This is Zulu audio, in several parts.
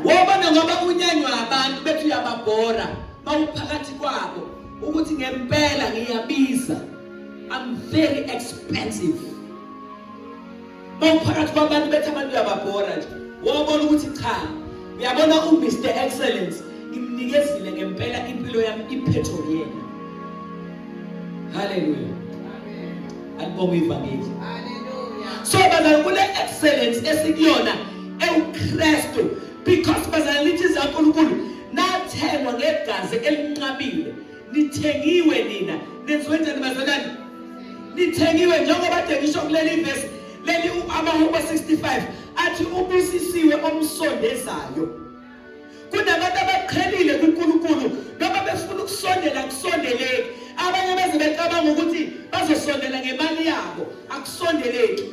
Wobona ngoba unyanywa abantu bethi uyababhora mawuphakathi kwabo ukuthi ngempela ngiyabiza. I'm very expensive. Mawuphakathi kwabantu bethi abantu uyababhora nje. Wabona ukuthi cha, uyabona uMr Excellence ngimnikezile ngempela impilo yami iphethwe uyena. Hallelujah. Amen. Alibonge ivangeli. Hallelujah. So bazalwane kule excellence esikuyona ewuKristu because bazalwane lithi zaNkulunkulu nathengwa ngegazi elinqabile nithengiwe nina nenziwe njani bazalwane nithengiwe njengoba de ngisho kuleli verse leli amahubo 65 athi ubusisiwe omsondezayo Kunabantu abaqhelile kuNkulunkulu noma befuna ukusondela kusondeleki. Abanye beze becabanga ukuthi bazosondela ngemali yabo, akusondeleki.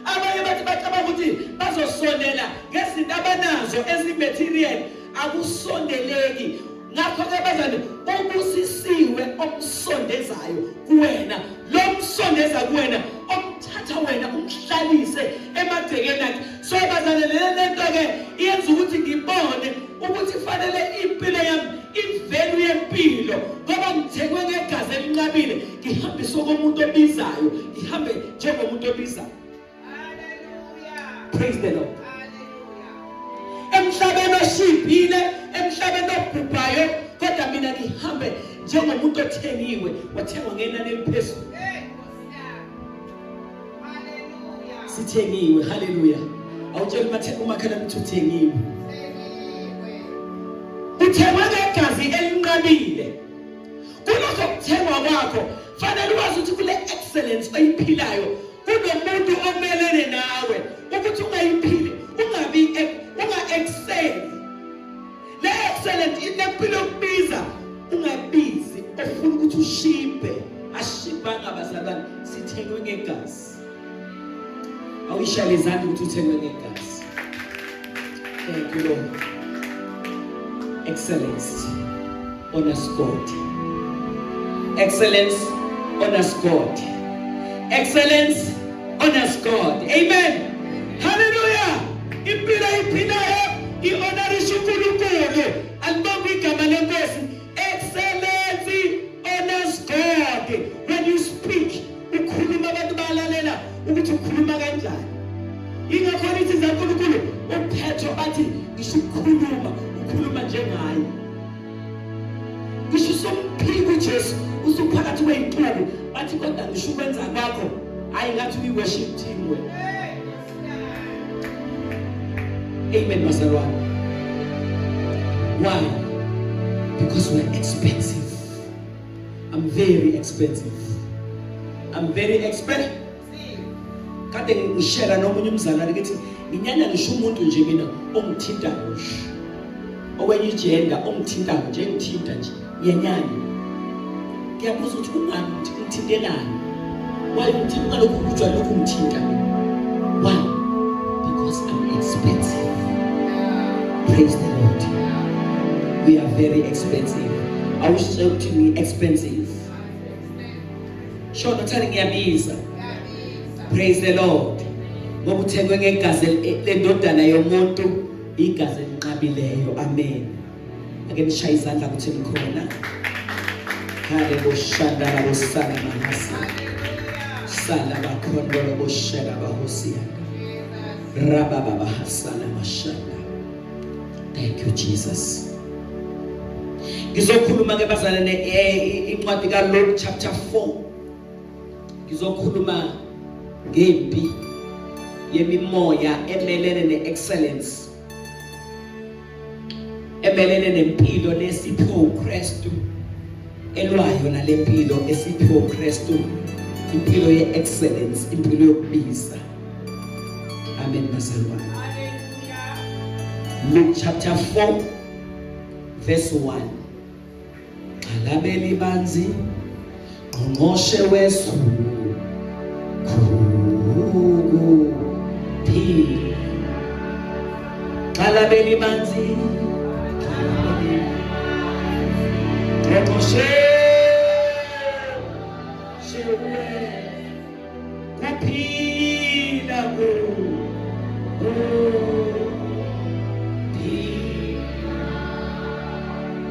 Abanye bathi bacabanga ukuthi bazosondela ngezinto abanazo ezimaterial, akusondeleki. Ngakho-ke bazane ubusisiwe omsondezayo kuwena lo msondeza kuwena omthatha wena umhlalise emagcekeni akhe so bazane le lento-ke iyenza ukuthi ngibone ukuthi fanele impilo yami ivelu yempilo ngoba ngithengwe ngegazi elinqabile ngihambiswe komuntu obizayo ngihambe njengomuntu obizayo. Praise the Lord. Emhlabeni oshibhile, emhlabeni obhubhayo, kodwa mina ngihambe njengomuntu othengiwe, wathengwa ngenani eliphezulu. Sithengiwe, haleluya. Awutsheli umakhelwane ukuthi uthengiwe. Uthengwe ngegazi elinqabile. Kulokho kuthengwa kwakho fanele wazi ukuthi kule excellence oyiphilayo kunomuntu omelene nawe ukuthi ungayiphili ungabi unga-excel le excellent inempilo yokubiza ungabizi ofuna ukuthi ushibhe ashibhanga bazalwane sithengwe ngegazi awuyishayele izandla ukuthi uthengwe ngegazi. Thank you Lord. Excellence honors God. Excellence honors God. Excellence honors God. Amen. Hallelujah. Impilo iphilayo i-honorisha uNkulunkulu. Alibonge igama lenkosi. Excellence honors God. When you speak, ukhuluma abantu balalela ukuthi ukhuluma kanjani. Ingakho lithi zaNkulunkulu uPetro athi ngisho ukukhuluma ukhuluma njengaye. Ngisho usumphika uJesu usuphakathi kwey'ntuku bathi kodwa ngisho ukwenza kwakho hayi ngathi uyi-worship team wena. Amen bazalwane. Why? Because we're expensive. I'm very expensive. I'm very expensive. Kade ngishare nomunye umzalwane ngithi nginyanya ngisho umuntu nje mina ongithinta nje. Owenye igender ongithinta nje ngithinta nje. Ngiyanyanya. Ngiyabuza ukuthi kungani ungithintelani? Why ungithinta ungalokhu ujwayele lokhu ungithinta mina? Why? Because I'm expensive. Praise the Lord. We are very expensive. Awusho ukuthi ngi expensive. Shono thani ngiyabiza. Praise the Lord. Ngoba uthengwe ngegazi lendodana yomuntu, igazi elinqabileyo. Amen. Ake nishaye izandla ukuthi nikhona. Hale boshanda labo sala mahasi. Sala bakhondo lobo shela bahosia. Raba baba hasala mashanda. Thank you Jesus. Ngizokhuluma ke bazalwane incwadi ka Luke chapter 4. Ngizokhuluma ngempi yemimoya emelene neexcellence. Emelene nempilo lesiphiwe uKristu elwayo nalempilo esiphiwe uKristu impilo ye-excellence impilo yokubiza. Amen bazalwane. Luke chapter 4 verse 1. Gxalabeli banzi ngqongqoshe wezulu phila Gxalabeli banzi ngqongqoshe kuphila ku kuphila.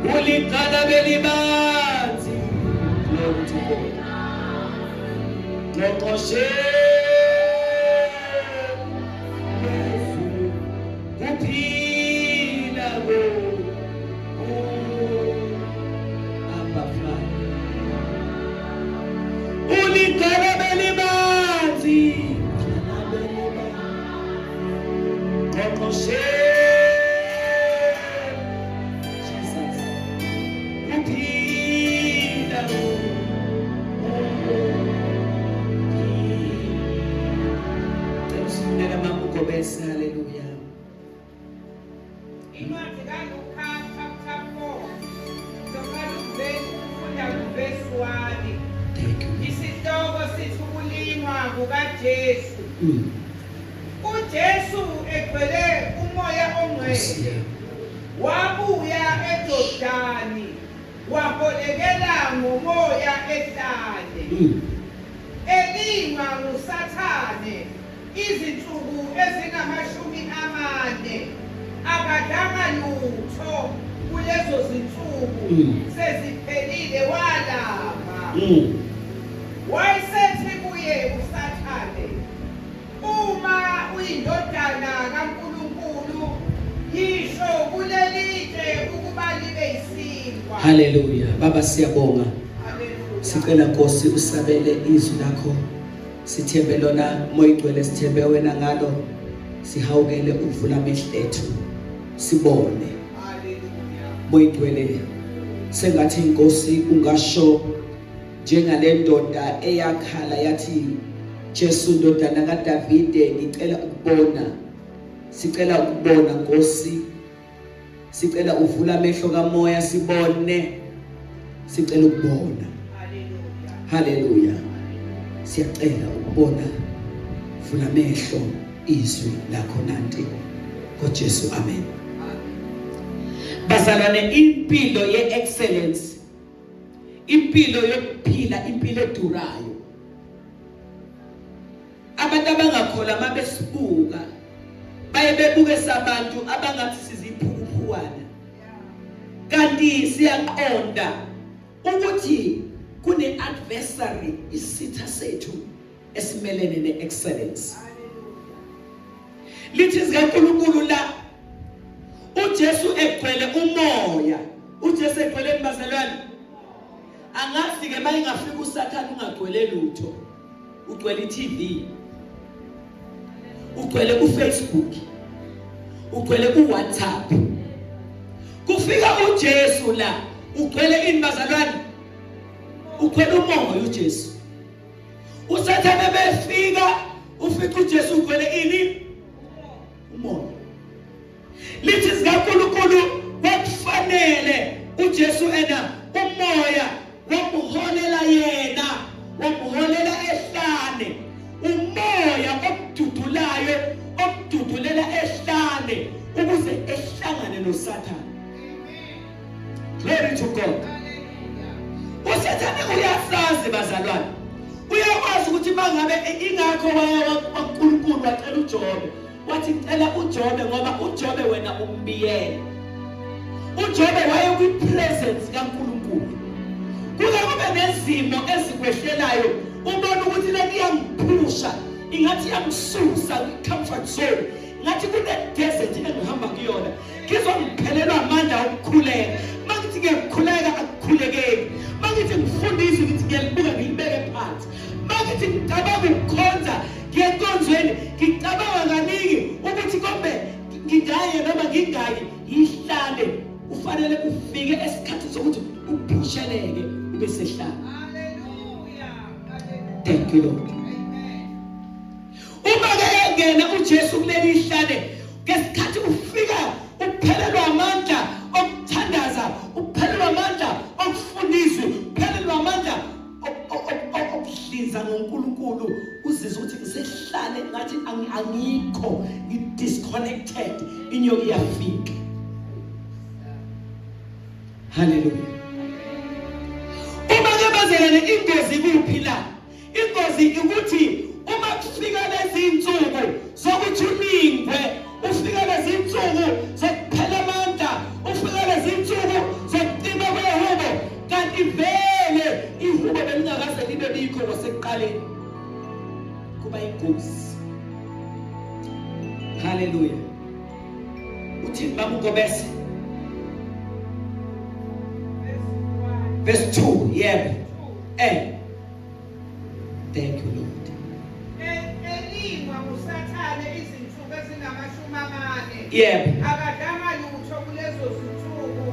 Uliqala belibanzi. Glory to God. Ngqongqoshe wezulu kuphila ko Abba Father. Uliqala belibanzi. Ngqongqoshe Jesus. Kuphila Cela usifundele mama uGobese haleluya. Incwadi kaLuka chapter 4. Soqala ukufunda kuvesi 1. Thank you. Isihloko sithi ukulingwa kukaJesu. UJesu egcwele umoya ongcwele wabuya eJordani waholekela ngomoya ehlane. Elingwa nguSathane izinsuku ezingama-40, akadlanga lutho kulezo zinsuku, seziphelile walamba. Wayesethi kuye uSathane, uma uyindodana kaNkulunkulu, yisho kuleli tshe ukuba libe yisinkwa. Haleluya. Baba siyabonga. Haleluya. Sicela Nkosi usabele izwi lakho. Sithembe lona Moya Oyingcwele, sithembe wena ngalo. Sihawukele ukuvula amehlo ethu sibone. Haleluya. Moya Oyingcwele, sengathi inkosi ungasho njengale ndoda eyakhala yathi, Jesu ndodana kaDavide, ngicela ukubona. Sicela ukubona Nkosi. Sicela uvula amehlo kamoya sibone. Sicela ukubona. Haleluya. Haleluya. Siyacela ukubona. Vula amehlo izwi lakho nanti. NgoJesu amen. Bazalwane, impilo ye-excellence, impilo yokuphila, impilo edurayo. Abantu abangakholwa mabesibuka baye bebuke sabantu abangathi siziphukuphuwana, kanti siyaqonda ukuthi kune adversary, isitha sethu esimelene ne-excellence. Lithi zikaNkulunkulu la, uJesu egcwele umoya, uJesu egcwele bazalwane. Angazi ke mayingafika uSathane ungagcwele lutho, ugcwele iTV, ugcwele kuFacebook, ugcwele kuWhatsApp. Kufika uJesu la, ugcwele ini bazalwane? Ugcwele umoya uJesu. USathane befika ufica uJesu ugcwele ini? Umoya. Lithi zikaNkulunkulu kwakufanele uJesu ena umoya wamholela yena, wamholela ehlane. Umoya omdudulayo, omdudulela ehlane ukuze ehlangane noSathane. Glory to God. USathane uyasazi bazalwane, uyakwazi ukuthi mangabe ingakho waya kwaNkulunkulu wacela uJobe, wathi ngicela uJobe ngoba uJobe wena umbiyele. uJobe waye kwi-presence kaNkulunkulu. Kuke kube nezimo ezikwehlelayo ubona ukuthi le iyangiphusha, ingathi iyangisusa kwi-comfort zone, ngathi kune-desert engihamba kuyona, ngizongiphelelwa amandla okukhuleka. Mangithi ngiyakhuleka akukhulekeki, mangithi ngifunda izwi ngithi ngiyalibuka ngilibeke phansi, mangithi ngicabanga ukukhonza ngiye enkonzweni ngicabanga kaningi ukuthi kombe ngingaye noma ngingayi. Ihlale ufanele ufike esikhathini sokuthi uphusheleke ube sehlala. Haleluya. Thank you Lord. Uma ke engena uJesu kuleli ihlane, ngesikhathi ufika uphelelwa amandla okuthandaza, uphelelwa amandla okufunda izwi, uphelelwa amandla okudlinza ngoNkulunkulu, uzizwa ukuthi ngisehlane ngathi angikho, ngi-disconnected, inyoka iyafika. Haleluya. Uma ke bazelane, ingozi kuphi la? Ingozi ukuthi uma kufika lezi insuku zokuthi ulingwe, ufika lezi insuku zokuphela amandla, ufika lezi insuku. Uthini baba uGobese? Verse 2, yebo. Thank you Lord. Elingwa nguSathane izinsuku ezingamashumi amane. Yebo. Akadlanga lutho kulezo zinsuku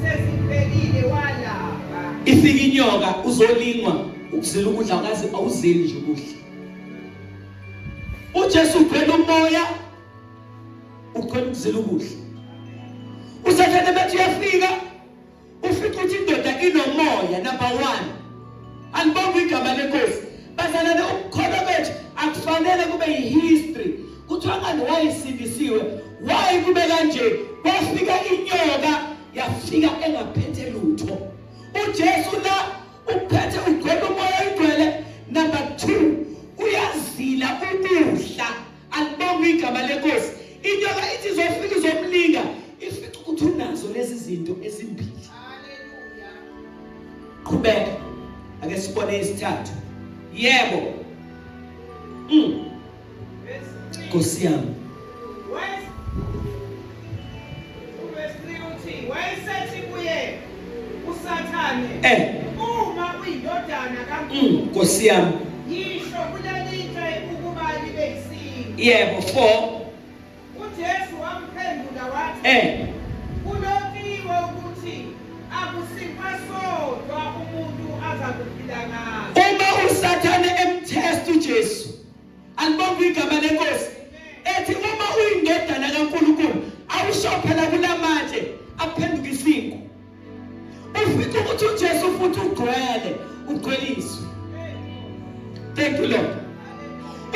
seziphelile walamba. Ifika inyoka uzolingwa ukuzila ukudla ukaze awuzili nje ukudla. UJesu ugcwele umoya ugcwele ukuzila ukudla. USathane bethi uyafika ufica ukuthi indoda inomoya number 1 alibonge igama lenkosi bazalwane ukukholwa kwethu akufanele kube yihistory kuthiwa ngani wayesindisiwe why kube kanje kwafika inyoka yafika engaphethe lutho uJesu la uphethe ugcwele umoya oyingcwele number 2 uyazila ukudla alibonge igama lenkosi inyoka ithi izofika izomlinga ifica ukuthi unazo lezi zinto ezimbili qhubeka ake sibone isithathu yebo Nkosi yami Wayesethi kuye uSathane uma uyindodana kaNkulunkulu Nkosi yami yisho kulelitshe ukuba libe yisinkwa yebo 4 uJesu wamphendula wathi kulotshiwe ukuthi akusinkwa sodwa umuntu azakuphila ngaso uma uSathane emtest uJesu alibonge igama lenkosi ethi uma uyindodana kaNkulunkulu awusho phela kulamatshe aphenduka isinkwa ufica ukuthi uJesu futhi ugcwele ugcweliswe thank you Lord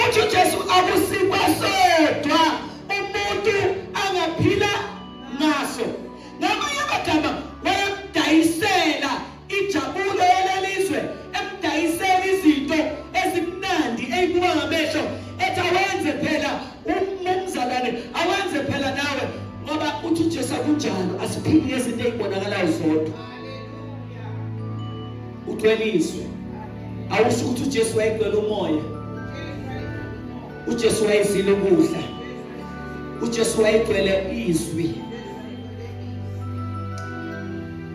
uthi uJesu akusikwa sodwa umuntu angaphila ngaso ngamanye amagama wayemdayisela injabulo yalelizwe emdayisela izinto ezimnandi eyibuka ngamehlo ethi awenze phela umzalwane awenze phela nawe ngoba uthi uJesu akunjalo asiphili ngezinto ezibonakalayo zodwa ugcweliswe awusho ukuthi uJesu wayegcwele umoya uJesu wayezile ukudla uJesu wayegcwele izwi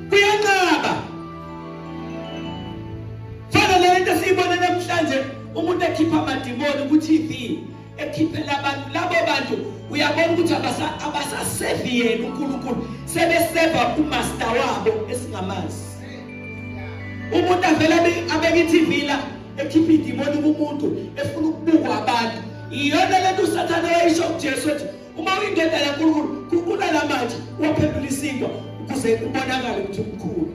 kuyanqaba fana le nto esiyibona namhlanje umuntu ekhipha amadimoni ku-TV ekhiphela abantu labo bantu uyabona ukuthi abasasevi yena uNkulunkulu sebeseva umaster wabo esingamazi umuntu avele abeke i-TV la ekhipha idimoni kumuntu efuna ukubukwa abantu iyona lento usathane wayisho kuJesu ethi uma uyindodana kaNkulunkulu guqula la manje waphendula isinkwa ukuze kubonakale ukuthi umkhulu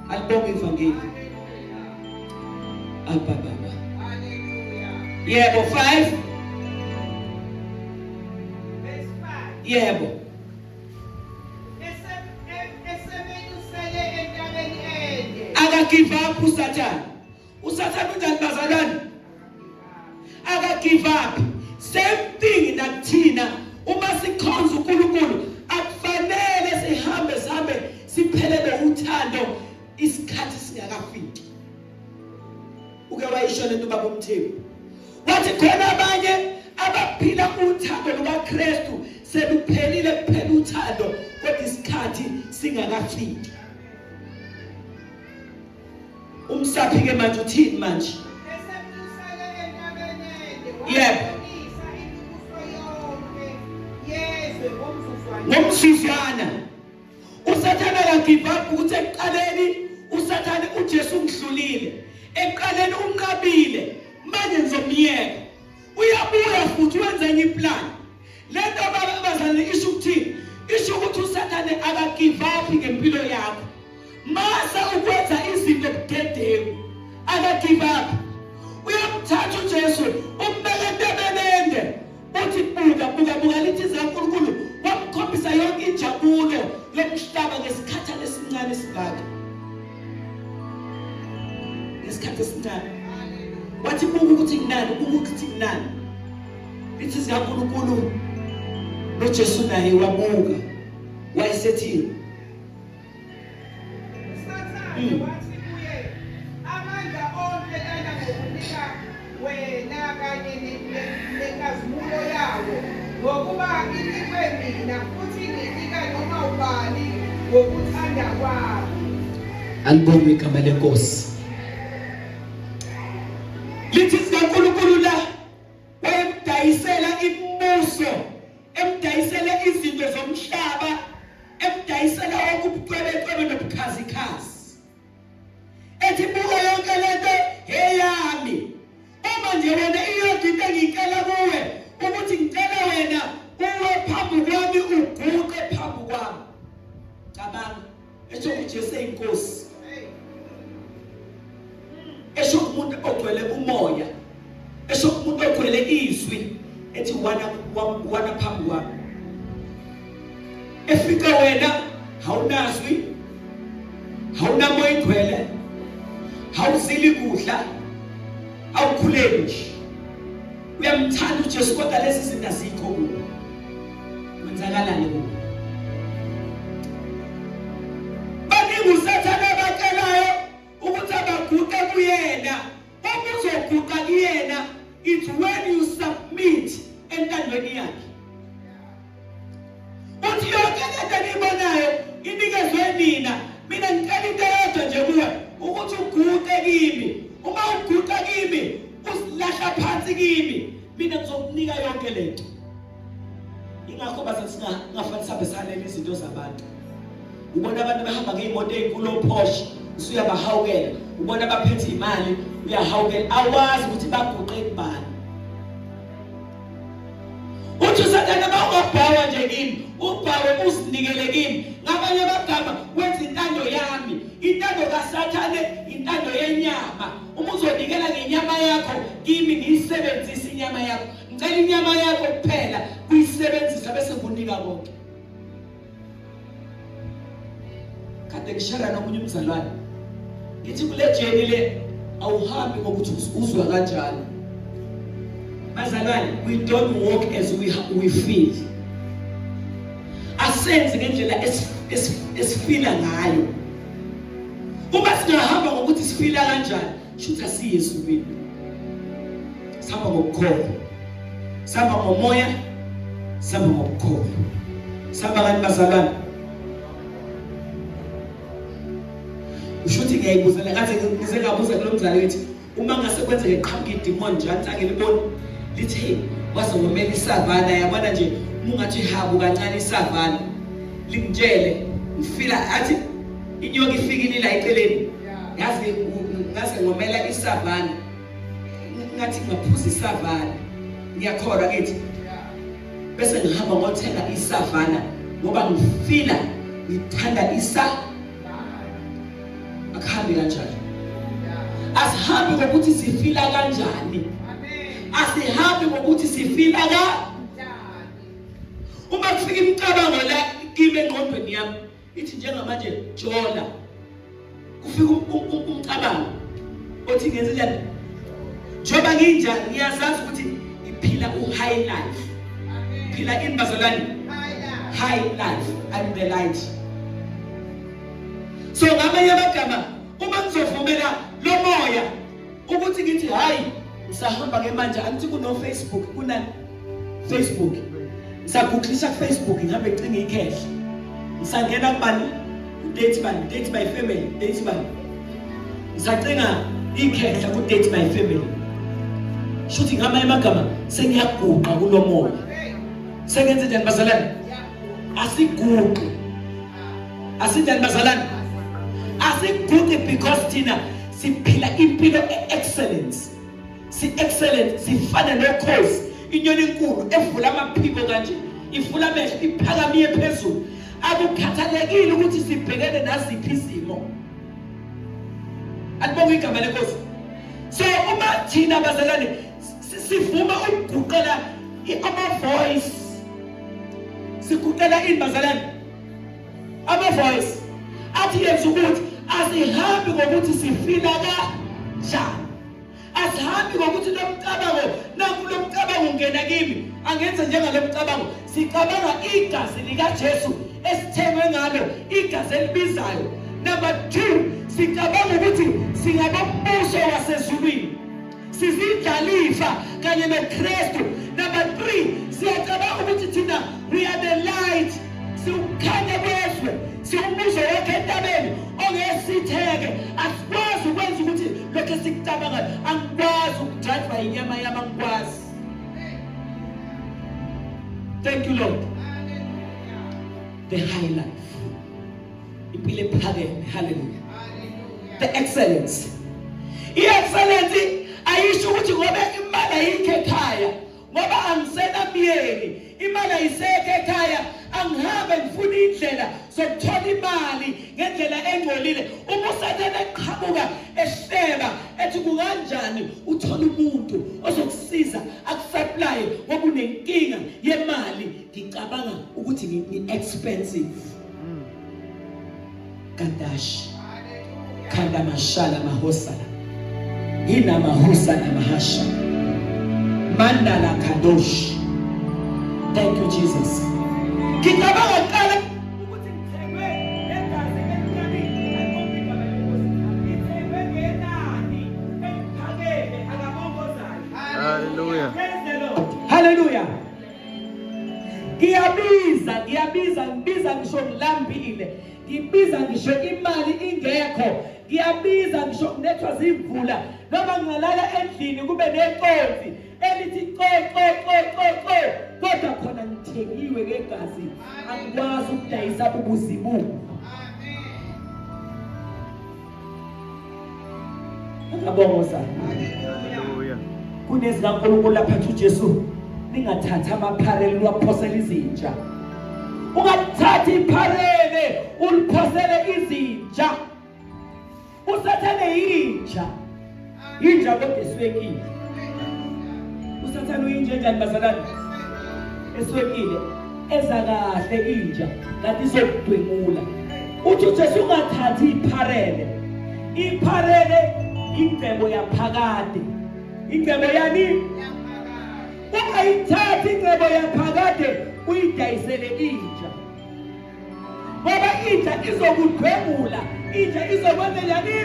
alibonge ivangeli abba baba yebo 5 yebo akagive up usathane usathane unjani bazalwane aka give up same thing nakuthina uma sikhonza uNkulunkulu akufanele sihambe sihambe siphelele uthando isikhathi singakafiki uke wayisho lento baba uMthembu wathi khona abanye abaphila uthando lukaKristu seluphelile kuphela uthando kodwa isikhathi singakafiki Umsaphi ke manje uthini manje? Yebo. Ngomzuzwana. uSathane akagive up ukuthi ekuqaleni uSathane uJesu ungihlulile. Ekuqaleni unqabile. Manje ngizomyeka. Uyabuya futhi wenza enye iplan. Lento abazalwane isho ukuthini? Isho ukuthi uSathane akagive up ngempilo yakho. Masa ukwenza izinto budedengu. Akagive up. Uyamthatha uJesu umbeka entabeni ende. Uthi buka buka buka lithi zaNkulunkulu wamkhombisa yonke injabulo yomhlaba ngesikhathi esincane esingaka. Ngesikhathi esincane. Wathi buka ukuthi nginani, buka ukuthi nginani. Lithi zikaNkulunkulu noJesu naye wabuka wayesethini uSathane wathi kuye amandla onke lana ngokunika wena kanye nenkazimulo yawo ngokuba inikwe mina Ngokuthanda kwami. Alibongwe igama lenkosi. Lithi sikaNkulunkulu la wayemdayisela imibuso, emdayisela izinto zomhlaba, emdayisela wonke ubucwebecwebe nobukhazikhazi. Ethi buka yonke lento eyami. Uma nje wena iyodwa into engiyicela kuwe ukuthi ngicela wena uwe phambi kwami uguqe phambi kwami. Cabanga esho uJesu eyinkosi. Esho umuntu ogcwele umoya. Esho umuntu ogcwele izwi ethi wana wana phambi kwami. Efika wena awunazwi awunamoya ingcwele awuzili kudla awukhuleki nje uyamthanda uJesu kodwa lezi zinto azikho kuwe kwenzakalani kuwe baningi usathane abacelayo ukuthi abaguqe kuyena uma uzoguqa kuyena it's when you submit entandweni yakhe uthi yonke lento eniyibonayo inikezwe nina mina ngicela into eyodwa nje kuwe ukuthi uguqe kimi uma uguqa kimi uzilahla phansi kimi mina ngizokunika yonke lento ingakho baze singafanele sihambe salela izinto zabantu ubona abantu behamba ngey'moto ey'nkulu ophoshe usuyabahawukela ubona abaphethe imali uyahawukela awazi ukuthi baguqe kubani uthi usathane uma ungabhawa nje kimi ubhawe uzinikele kimi ngamanye amagama wenza intando yami intando kasathane intando yenyama uma uzonikela ngenyama yakho kimi ngiyisebenzise inyama yakho ngicela inyama yakho kuphela kuyisebenzisa bese ngikunika konke kade ngishara nomunye umzalwane ngithi kule journey le awuhambi ngokuthi uzwa kanjani bazalwane we don't walk as we feel asenzi ngendlela esifila ngayo uma singahamba ngokuthi sifila kanjani shuthi asiye ezulwini sihamba ngokukholwa sihamba ngomoya sihamba ngokukholwa sihamba ngani bazalwane usho ukuthi ngiyayibuzela ngathi ngize ngabuza kulo mzali ngithi uma ngase kwenzeke qhamuka idimoni nje angithi angiliboni lithi hey waze womela isavana yabona nje uma ungathi habu kancane isavana lingitshele ngifila athi inyoka ifikile la eceleni yazi ngaze ngomela isavana ngathi ngaphuza isavana ngiyakholwa kithi bese ngihamba ngothenga isavana ngoba ngifila ngithanda isa akuhambi kanjalo asihambi ngokuthi sifila kanjani asihambi ngokuthi sifila ka uma kufika imicabango la kimi engqondweni yami ithi njengamanje jola kufika umcabango othi ngenze njani njengoba nginjani ngiyazazi ukuthi ngiphila u-high life phila ini bazalwane high life I'm the light so ngamanye amagama uma ngizovumela lo moya ukuthi ngithi hayi ngisahamba ke manje angithi kuno Facebook kunani Facebook ngisagooglisha ku Facebook ngihambe ngicinga ikhehla ngisangena kubani date bani date by family date bani ngisacinga ikhehla ku date by family shuthi ngamanye amagama sengiyaguqa kulomoya sengenze njani bazalwane asiguqi asinjani bazalwane asiguqi because thina siphila impilo e-excellence si-excellent sifana nokhozi inyoni enkulu evula amaphiko kanje ivula amehlo iphakamiye phezulu akukhathalekile ukuthi sibhekene naziphi izimo alibonga igama lenkosi so uma thina bazalwane sivuma ukuguqela ama-voice siguqela ini bazalwane ama-voice athi yenza ukuthi asihambi ngokuthi sifila kanjani asihambi ngokuthi lo mcabango naku lo mcabango ungena kimi angenze njengalo mcabango sicabanga igazi likaJesu esithengwe ngalo igazi elibizayo number 2 sicabanga ukuthi singabombuso wasezulwini sizindlalifa kanye noKristu number 3 siyacabanga ukuthi thina we are the light siwukhanya kwezwe siwumbuso ngayo. Angikwazi ukujajwa inyama yami, angikwazi. Thank you, Lord. The high life, impilo ephakeme. Hallelujah. The excellence. I-excellence ayisho ukuthi ngoba imali ayikho ekhaya, ngoba angisenamyeni, imali ayisekho ekhaya, angihambe ngifuna indlela zokuthola imali ngendlela engcolile. Uma uSathane eqhamuka ehleba ethi kunganjani uthola umuntu ozokusiza akusupply ngoba unenkinga yemali, ngicabanga ukuthi ngi-expensive. Kadash khanda mashala mahosana ina mahosana mahasha mandala kadosh. Thank you, Jesus. Ngicabanga kuqala ukuthi ngithengwe ngegazi elinqabile. Ayibonge igama leNkosi. Ngithengwe ngenani eliphakeme. Akabongozayo. Hallelujah. Praise the Lord. Hallelujah. Ngiyabiza, ngiyabiza, ngibiza ngisho ngilambile. Ngibiza ngisho imali ingekho. Ngiyabiza ngisho kunethwa zimvula. Noma ngingalala endlini kube neconsi elithi co co co co co. Kodwa khona ngithengiwe ngegazi. Angikwazi ukudayisa ubuzibuko. Ngiyabonga. Hallelujah. KunezikaNkulunkulu lapha uJesu, ningathathi amapharele niwaphosele izinja. Ungathathi ipharele uliphosele izinja. Usathane yinja, inja kodwa eswekile. Usathane uyinja enjani, bazalwane? Eswekile. Eza kahle inja kanti izokudwengula. Uthi uJesu ungathathi ipharele. Ipharele ingcebo yaphakade. Ingcebo yani? Ungayithathi ingcebo yaphakade uyidayisele inja, ngoba inja izokudwengula, inja izokwenza njani?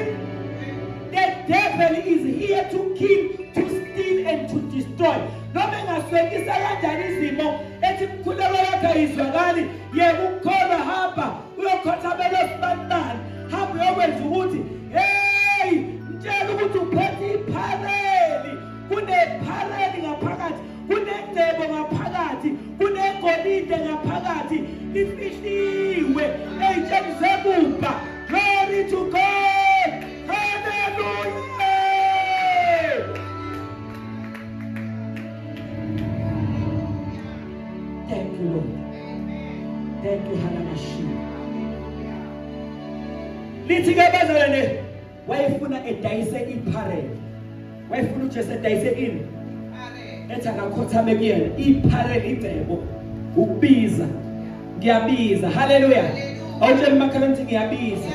The devil is here to kill, to steal and to destroy. Noma engaswekisa kanjani izimo, ethi umkhuleko wakho ayizwakali, yeka ukukholwa, hamba uyokhothamela osibanibani, hamba uyokwenza ukuthi, hey, mtshela ukuthi uphethe iphareli. Kunephareli ngaphakathi, kunengcebo ngaphakathi, kunegolide ngaphakathi, lifihliwe ey'tsheni zebumba. Glory to God. Hallelujah. Thank you, Lord. Thank you. Halamashiya lithi ke, bazalwane, wayefuna edayise iphareli. Wayefuna uJesu edayise ini? Ethi akakhothame kuyena. Iphareli, icebo, ukubiza. Ngiyabiza. Haleluya. Awutshela umakhelwane ukuthi ngiyabiza.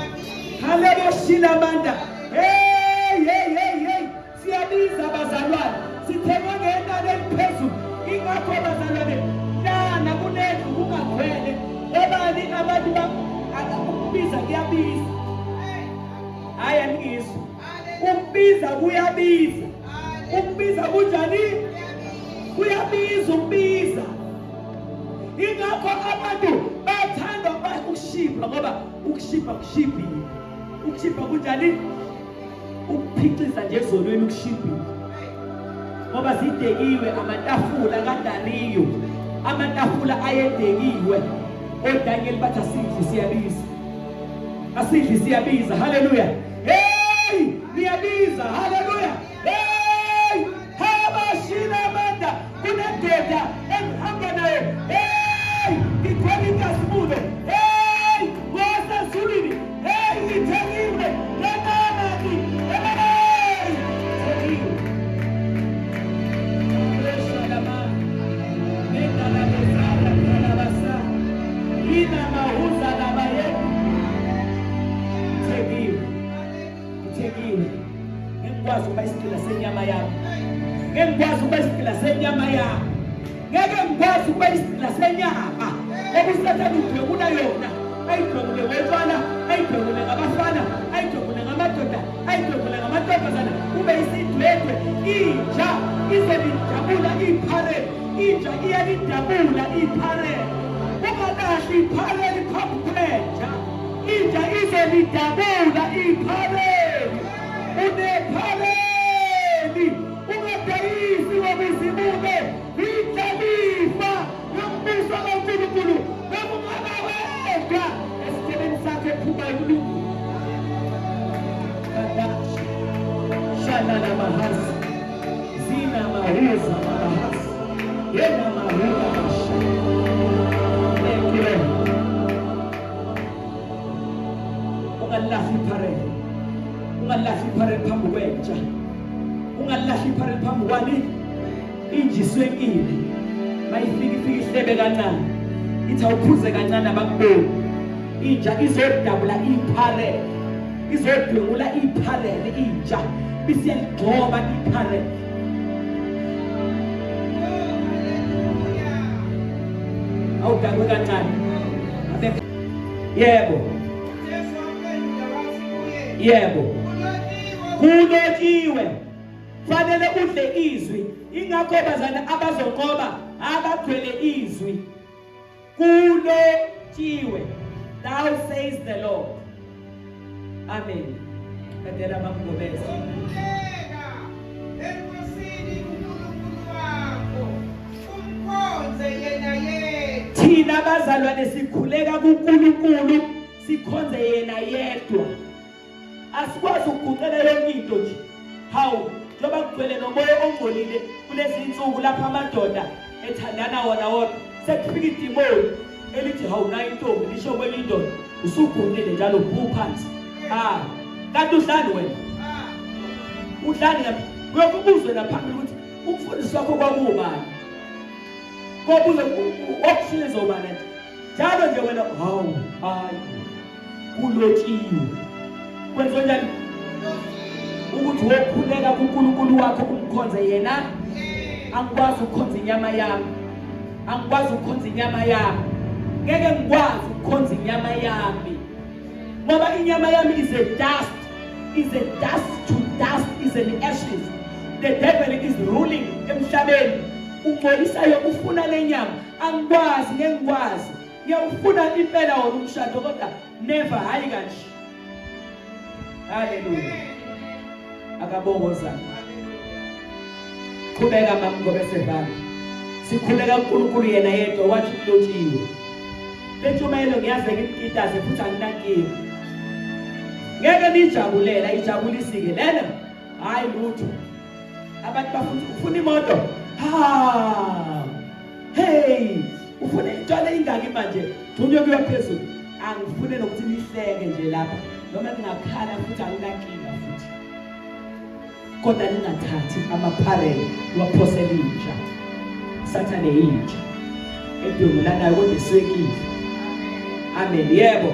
Haleluya. Shila amandla. Hey, hey, hey, hey. Siyabiza, bazalwane. Sithengwe ngenani eliphezulu. Ingakho, bazalwane, lana kunendlu kungagcwele obani abantu ba ukubiza kuyabiza. Hayi, angizwa. Ukubiza kuyabiza. Ukubiza kunjani? Kuyabiza ukubiza. Ingakho abantu bathanda ukushipha, ngoba ukushipha kushibhile. Ukushipha kunjani? Ukuphixiza nje ezolweni ukushibhile, ngoba zidekiwe amatafula kaDariyo. Amatafula ayedekiwe. ODaniel bathi asidli, siyabiza. Asidli, siyabiza. Haleluya. Hey, niyabiza. Haleluya. Hey, habashila amandla. Kunendoda engihamba nayo. Hey, igcwele inkazimulo. Hey, ngosezulwini. Hey, ngithengiwe ngenani. Hey, ngithengiwe. Shalama. Nendalabezala kalabasa. Ina mahuza labaye. Ngithengiwe. Ngithengiwe. Ngeke ngikwazi ukuba isigqila senyama yami. Ngeke ngikwazi ukuba isigqila senyama yami. Ngeke ngikwazi ukuba isigqila senyama. Okusathane udwebula yona. Ayidwebule ngotshwala, ayidwebule ngabafana, ayidwebule ngamadoda, ayidwebule ngamantombazane. Kube isidwedwe. Inja izolidabula ipharele. Inja iyalidabula ipharele. Ungalahli ipharele phambi kwenja. Inja izolidabula ipharele. Unepharele. Kodwa esithebeni sakho ephumayo kulungile. Shana namahasi. Zina mahuza mabahasi. Yena mahuza masha. Thank you Lord. Ungalahli ipharele. Ungalahli ipharele phambi kwentsha. Ungalahli ipharele phambi kwani? Inja iswekile. Mayifika ifika ihlebe kancane. Ithi awuphuze kancane abakuboni. Inja izodabula ipharele. Izodwengula ipharele inja. Bisiyaligxoba ipharele. Awudakwe kancane. Yebo. Yebo. Kulotshiwe. Fanele udle izwi. Ingakho bazana abazonqoba abagcwele izwi. Kulotshiwe. Thou says the Lord. Amen. Qedela mamgobeza. Khuleka eNkosini uNkulunkulu wakho, umkhonze yena yedwa. Thina bazalwane sikhuleka kuNkulunkulu sikhonze yena yedwa. Asikwazi ukuguqela yonke into nje. Hawu, njengoba kugcwele nomoya ongcolile kulezi insuku lapha amadoda ethandana wona wodwa. Sekufika idimoni elithi hawu nayi intombi lisho kwenye indoda usuguqile njalo bhu phansi. Ah, kanti udlani wena? Udlani ngapha? Uyokubuzwe naphambili ukuthi umfundisi wakho kwakuwubani? Kobuze okushile ubani nje. Njalo nje wena hawu hayi kulotshiwe. Kwenziwa njani? Ukuthi wokhuleka kuNkulunkulu wakho umkhonze yena. Angikwazi ukukhonza inyama yami. Angikwazi ukukhonza inyama yami. Ngeke ngikwazi ukukhonza inyama yami. Ngoba inyama yami is a dust, is a dust to dust, is an ashes. The devil is ruling emhlabeni. Ungcolisayo ufuna lenyama. Angikwazi ngeke ngikwazi. Ngiyawufuna impela wona umshado kodwa never hayi kanje. Hallelujah. Akabongozana. Qhubeka mama ngoba sevala. Sikhuleka uNkulunkulu yena yedwa wathi kulotshiwe. Lentshumayelo ngiyazi ngikitaze futhi anginankinga. Ngeke nijabulela ijabulisike lena. Hayi lutho. Abantu bafuna ufuna imoto. Ha. Hey, ufuna intwana ingaki manje? Gxunywe kuya phezulu. Angifune nokuthi nihleke nje lapha. Noma ningakhala futhi anginankinga futhi. Kodwa ningathathi amapharele niwaphosele inja. Sathane yinja. Edwengulanayo kodwa iswekile. Amen. Yebo.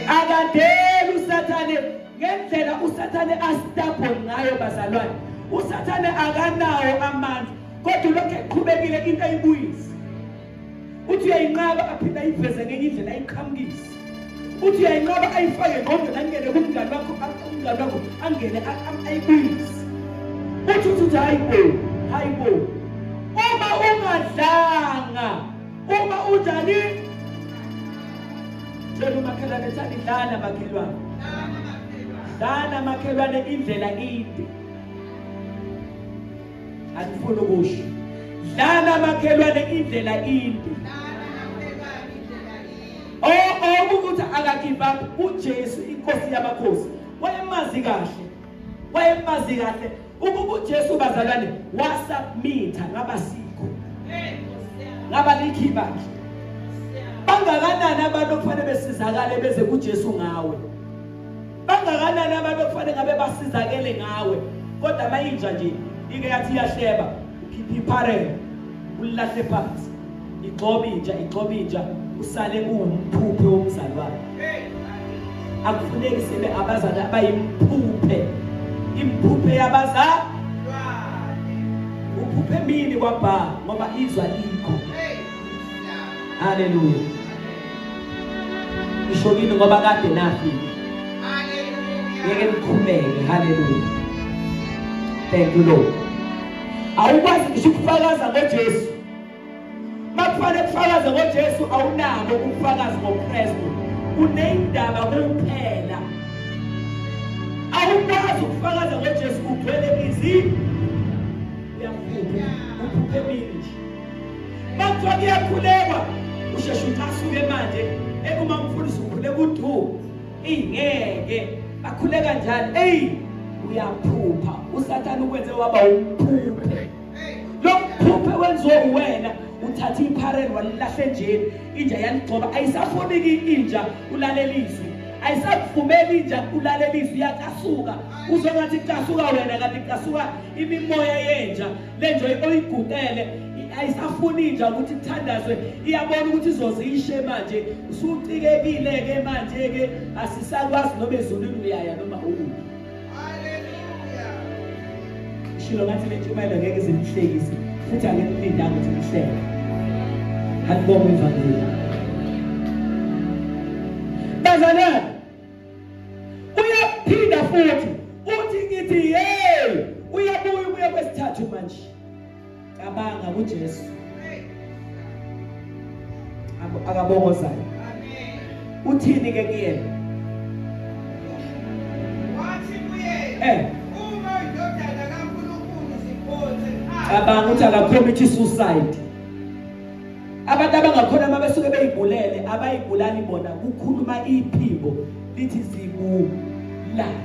Akadeli uSathane ngendlela uSathane astubborn ngayo bazalwane. uSathane akanawo amandla kodwa lokho eqhubekile into ayibuyise. Uthi uyayinqaba aphinde ayiveze ngenye indlela ayiqhamukise. Uthi uyayinqaba ayifake engqondweni angene kumngani wakho umngani wakho angene ayibuyise. Uthi uthi hayi bo, hayi bo. Uma ungadlanga, uma unjani? Tshela umakhelwane thani dlana makhelwane. Dlana makhelwane indlela inde. Angifuni ukusho. Dlana makhelwane indlela inde. Oh oh ukuthi aka give up uJesu inkosi yamakhosi. Wayemazi kahle. Wayemazi kahle ukuba uJesu bazalwane wasubmitha ngabasikho. Ngaba likhiba nje. Bangakanani abantu okufanele besizakale beze kuJesu ngawe? Bangakanani abantu okufanele ngabe basizakele ngawe? Kodwa mayinja nje ike yathi iyahleba ukhipha ipharele ulilahle phansi. Igxoba inja, igxoba inja usale uwumphuphe womzalwane. Akufuneki sibe abazali abayimphuphe. Imphuphe yabazali. Uphuphe mini kwabha ngoba izwa likho. Haleluya. Ngisho kini ngoba kade nafika. Ngeke niqhubeke. Haleluya. Thank you Lord. Awukwazi ngisho ukufakaza ngoJesu. Makufanele kufakaze ngoJesu awunabo ubufakazi ngoKristu. Uneyindaba kuphela. Awukwazi ukufakaza ngoJesu ugcwele izi uyaphupha uphuphe emini nje. Makuthiwa kuyakhulekwa usheshe ucasuke. Eyi ngeke bakhule kanjani? Eyi uyaphupha uSathane ukwenze waba umphuphe. Lo mphuphe wenziwe uwena uthatha ipharel walilahla enjeni inja yaligxoba ayisafuniki inja ulalela izwi ayisakuvumeli inja ulalela izwi iyacasuka uzongathi kucasuka wena kanti kucasuka imimoya yenja le nja oyigutele ayisafuni inja ukuthi kuthandazwe iyabona ukuthi izozishe manje usucikekile ke manje ke asisakwazi noma ezulwini uyaya noma ukuphi. Haleluya. Shilo ngathi le ntshumayelo ngeke izinihlekise futhi anginilindanga ukuthi nihleke. Alibonge ivangeli. Bazalwane uyaphinda futhi uthi ngithi hey uyabuya ubuya kwesithathu manje. Cabanga kuJesu. Akabongozayo. Amen. Uthini ke kuyena? Wathi kuye, uma indodana kaNkulunkulu ziphonse phansi. Cabanga ukuthi akacommit suicide. Abantu abangakhona uma besuke beyibulele abayibulali bona kukhuluma iphimbo lithi zibulala.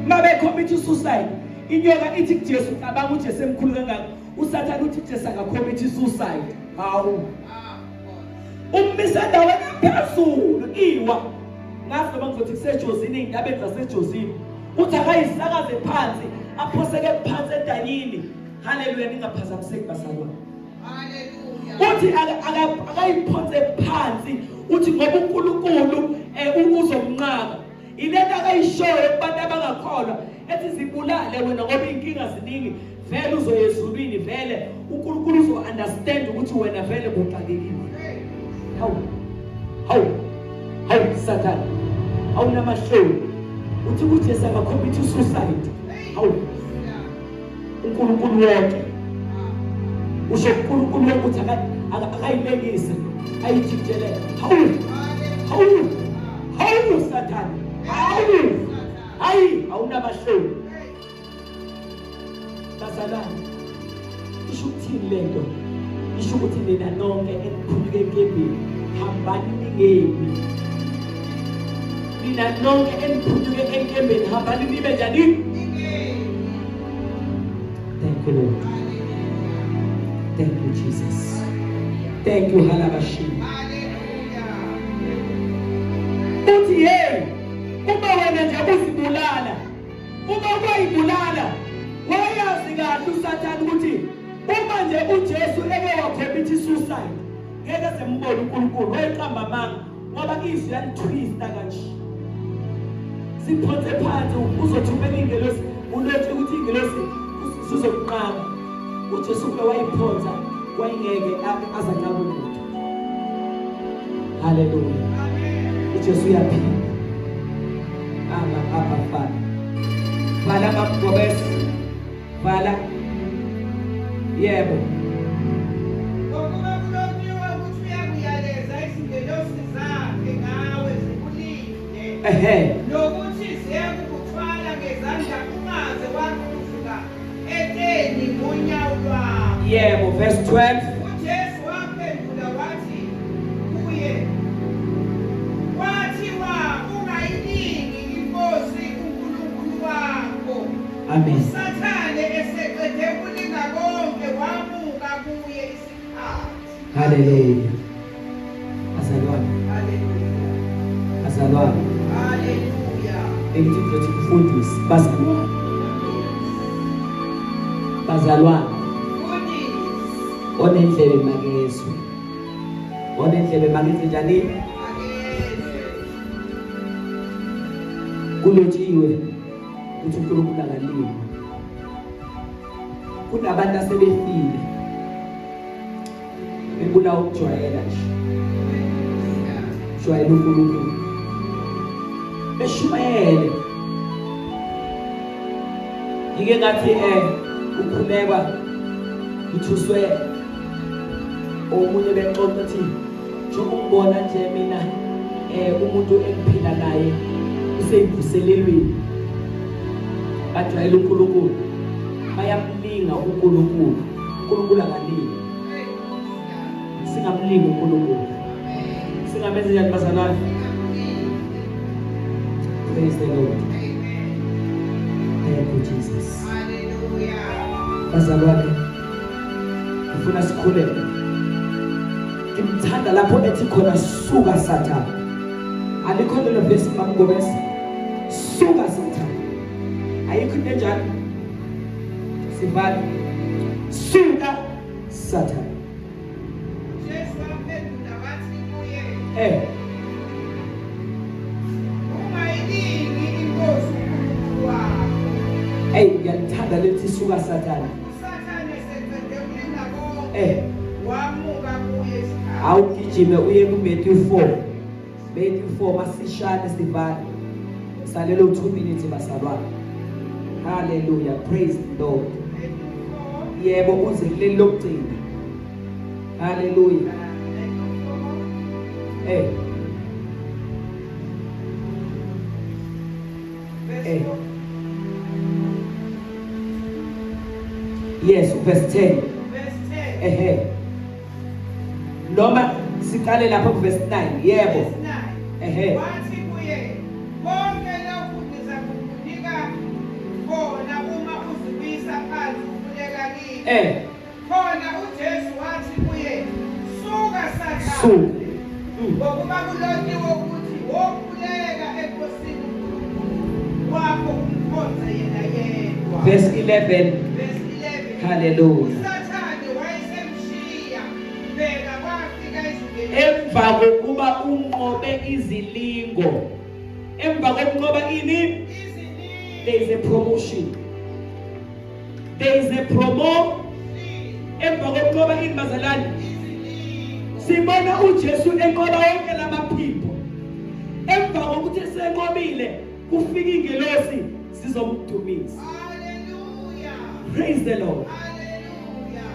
Mabe commit suicide inyoka ithi kuJesu cabanga uJesu emkhulu kangaka uSathane uthi uJesu akacommit suicide. Hawu. Ummisa endaweni ephezulu iwa. Ngazi noma ngizothi kusejozini indaba zasejozini. Uthi akayisakaze phansi aphoseke phansi edanyini. Haleluya ningaphazamiseki bazalwane. Haleluya. Uthi akayiphonse phansi uthi ngoba uNkulunkulu uzomnqaba. Ilento akayishoyo kubantu abangakholwa ethi zibulale wena ngoba inkinga ziningi vele uzoya ezulwini vele uNkulunkulu uzo understand ukuthi wena vele buxakekile. Hawu. Hawu. Hawu Satan. Awunamahloni. Uthi uJesu akacommit suicide. Hawu. uNkulunkulu wonke. Usho uNkulunkulu wonke ukuthi akayilengise ayijikijele. Hawu. Hawu. Hawu Satan. Hawu. Hayi awunamahloni. Bazalwane isho ukuthini lento? Isho ukuthi nina nonke enikhuluke enkembeni hambani ningemi. Nina nonke enikhuluke enkembeni hambani nibe njani? Thank you Lord. Thank you Jesus. Thank you Halabashi. Haleluya. Uthi hey uma wena nje uzibulala uma kwayibulala wayazi kahle uSathane ukuthi uma nje uJesu eke wacommit suicide ngeke sembone uNkulunkulu wayeqamba amanga ngoba izwi yalitwista kanje siphonse phansi uzothumela ingelosi ulothi ukuthi ingelosi sizokunqaba uJesu kube wayiphonsa wayengeke azanqaba umuntu. Haleluya. Amen. uJesu uyaphila. Aba aba fana. Vala mamgobesi. Vala. Yebo. Ngokuba kulotshiwe ukuthi uyakuyaleza izingelosi zakhe ngawe zikulinde. Nokuthi ziyakukuthwala ngezandla ungaze waqhuzuka etsheni ngonyawo lwakho. Yebo, verse 12. uJesu waphendula wathi kuye, kwathiwa ungayilingi iNkosi uNkulunkulu wakho. Amen. uSathane eseqede ukulinga konke wamuka kuye isikhathi. Haleluya. Bazalwane, Haleluya. bazalwane. Haleluya. Bengithi ngizothi mfundisi, bazalwane. Bazalwane, Mfundisi. onendlebe makezwe. Onendlebe makenze njani? Akezwe. Kulotshiwe ukuthi uNkulunkulu akalimi. Kunabantu asebefile bebulawa ukujwayela nje, jwayela uNkulunkulu, beshumayele. Ngike ngathi ukhulekwa ngithuswe omunye bexoxa ukuthi njengoba ungibona nje mina umuntu engiphila naye usemvuselelweni. Bajwayela uNkulunkulu, bayamlinga uNkulunkulu. uNkulunkulu akalingi, singamlingi uNkulunkulu. Singamenze njani bazalwane? Praise the Lord. Amen. Thank you Jesus. Hallelujah. Bazalwane, ngifuna sikhuleke. Ngimthanda lapho ethi khona suka Sathane. Alikho lelo verse mamgobese. Suka Sathane. Ayikho into enjalo. Sivale. Suka Sathane. Jesu waphendula wathi kuye, Ungayilingi iNkosi uNkulunkulu wakho. Hey, ngiyalithanda lethi suka Sathane. USathane eseqede ukulinga konke, wamuka kuye isikhathi. Awugijime uye ku Matthew 4. Matthew 4 masishane sivale. Salelo 2 minutes basalwane. Hallelujah. Praise the Lord. Matthew 4, Yebo uze kuleli lokugcina. Hallelujah. Matthew 4, Verse 4. Yes, verse 10. Verse 10. Ehe. Noma siqale lapha ku verse 9. Yebo. Verse 9. Ehe. Wathi kuye, konke lokhu ngizakukunika kona uma uzibuyisa phansi ukhuleka kimi. Khona uJesu wathi kuye, suka Sathane. Suka. Ngokuba kulotshiwe ukuthi wokhuleka eNkosini uNkulunkulu wakho umkhonze yena yedwa. Verse 11. Verse 11. Hallelujah. USathane wayesemshiya, bheka kwafika izingelosi. Emva kokuba unqobe izilingo. Emva kokunqoba ini? Izilingo. There is a promotion. There is a promo. Emva kokunqoba ini bazalwane? Izilingo. Sibona uJesu enqoba wonke lamaphimbo. Emva kokuthi esenqobile, kufika ingelosi sizomdumisa. Hallelujah. Praise the Lord. Hallelujah.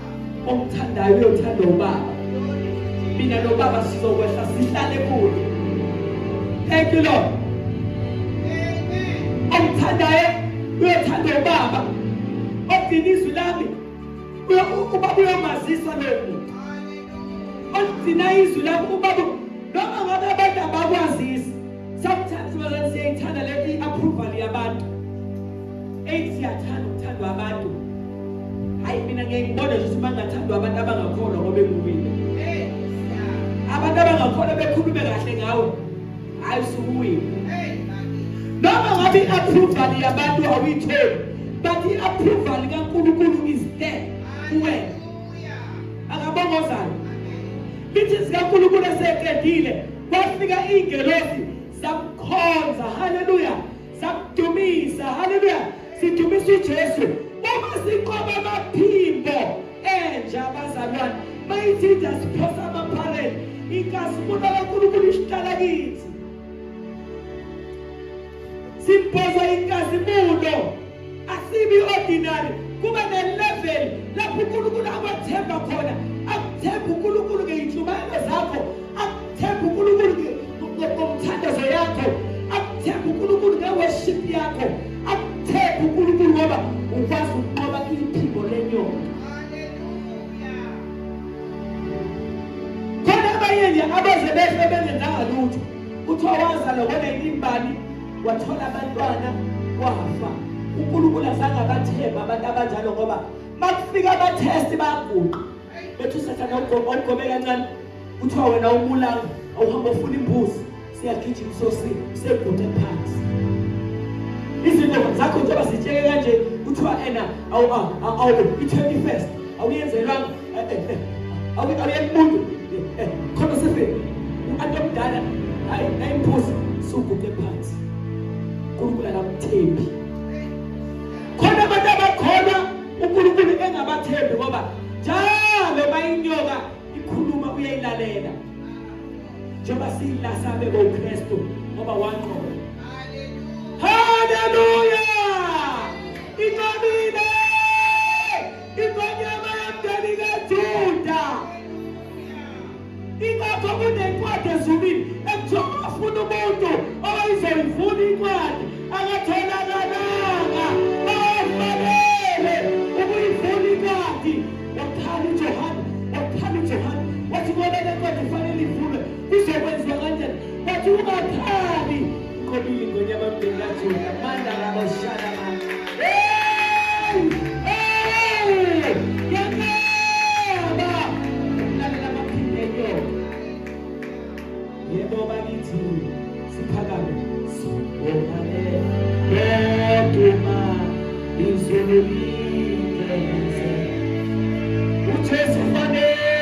Omthandayo uyothanda ubaba. Glory to Jesus. Mina nobaba sizokwehla sihlale kuye. Thank you Lord. Amen. Omthandayo uyothanda ubaba. Ogcina izwi lami ubaba uyomazisa lowo muntu. Hallelujah. Ogcina izwi lami ubaba, noma ngabe abantu abakwazisi. Sometimes bazalwane siyayithanda le i-approval yabantu. Eyi, siyathanda ukuthandwa abantu. Hayi, mina ngeke ngibone nje ukuthi uma ngingathandwa abantu abangakholwa ngoba engiwile. Hey, yeah. Abantu abangakholwa bekhulume kahle ngawe, hayi, usukuwile. Hey, bakithi. Noma ngabe i-approval yabantu awuyitholi, but i-approval kaNkulunkulu is there kuwena. Hallelujah. Akabongozayo. Amen. Lithi zikaNkulunkulu eseqedile, kwafika iy'ngelosi zamkhonza. Haleluya. Zamdumisa. Haleluya. Sidumisa uJesu uma siqoba amaphimbo enja abazalwane. Mayithi siphosa amapharele, inkazimulo kaNkulunkulu isihlala kithi. Simphosa inkazimulo, asibi ordinary. Kuba ne-level lapho uNkulunkulu akwethemba khona. Akuthemba uNkulunkulu ngey'ntshumayelo zakho, akuthemba uNkulunkulu ngomthandazo yakho, akuthemba uNkulunkulu nge-worship yakho, akuthemba uNkulunkulu ngoba ukwazi ukunqoba iphimbo lenyoka. Hallelujah. Khona abanye nje abaze behle bengenzanga lutho. Kuthiwa wazalwa ngo-19 bani, wathola abantwana, wafa. uNkulunkulu azange abathembe abantu abanjalo, ngoba makufika ama-test bayaguqa, bethi uSathane awugome kancane. Kuthiwa wena umulanga, awuhamba ufuna imbuzi, siyagijima sosini, seguqe phansi. Izinto zakho njengoba zitsheke kanje, kuthiwa ena awu i-21st awuyenzelwanga, awuyeki muntu khona sefeni u-anti omdala. Hayi, nayimbuzi suguqe phansi. uNkulunkulu akamthembi. Khona abantu abakholwa uNkulunkulu engabathembi, ngoba njalo bayinyoka ikhuluma uyayilalela, njengoba siyilasabe koKristu ngoba wanqoba. Hallelujah. Haleluya! Inqobile ingonyama yomndeni kaJuda. Ingakho kunencwadi ezulwini ekuthiwa bafuna umuntu owayizoyivula incwadi, akatholakalanga ofanele ukuyivula incwadi. Wakhala uJohane, wakhala uJohane wathi, ngoba le ncwadi ifanele ivulwe, kuzokwenziwa. Ethi ungakhali. Nqobile ingonyama yomndeni kaJuda. Amandla labo shana manje. Hey! Hey! Yanqaba! Lalela amaphimbo enyoka. Yebo bakithi siphakame sibongane beduma izulu lingeze. UJesu ufanele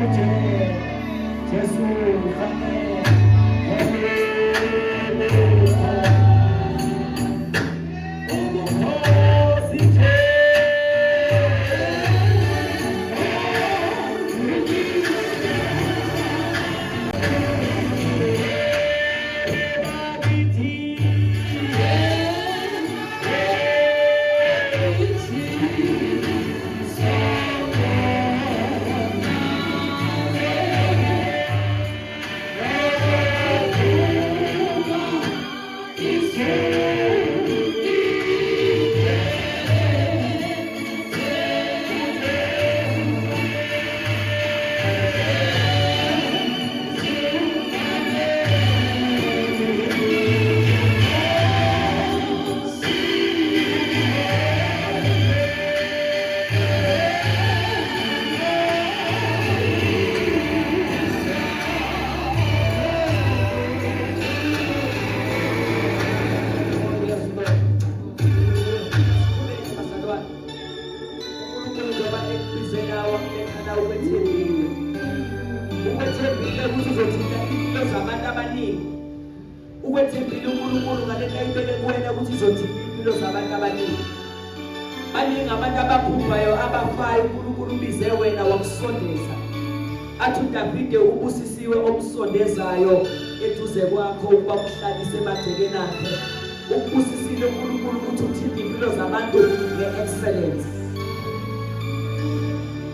uJesu ufanele ubukhosi Bazalwane, uNkulunkulu njengoba ekubize la wakuletha la ukwethembile. Ukwethembile ukuthi uzothinta impilo zabantu abaningi. Ukwethembile uNkulunkulu ngalento ayibeke kuwena ukuthi izothinta impilo zabantu abaningi. Baningi abantu ababhubhayo abafayo uNkulunkulu ubize wena wakusondeza. Athi uDavide ubusisiwe omsondezayo eduze kwakho ukuba umhlalise emagcekeni akhe. Ukubusisile uNkulunkulu ukuthi uthinte impilo zabantu nge-excellence.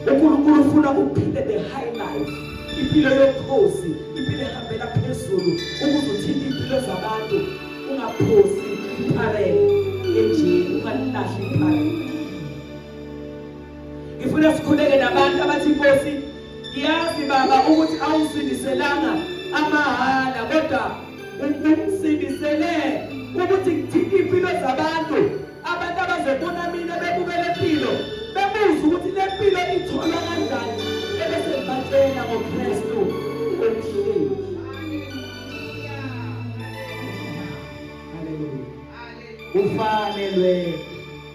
uNkulunkulu ufuna uphile the high life, impilo yokhozi, impilo ehambela phezulu ukuze uthinte impilo zabantu ungaphosi ipharele enjini, ungalilahli ipharele. Ngifuna sikhuleke nabantu abathi Nkosi, ngiyazi baba ukuthi awusindiselanga amahhala kodwa ungisindisele ukuthi ngithinte impilo zabantu abantu abazobona mina bebuke le mpilo bebuza ukuthi le mpilo itholwa kanjani ebese ngibatshela ngoKristu omhleli. Haleluya. Ufanelwe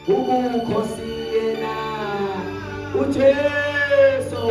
ubukhosi yena uJesu.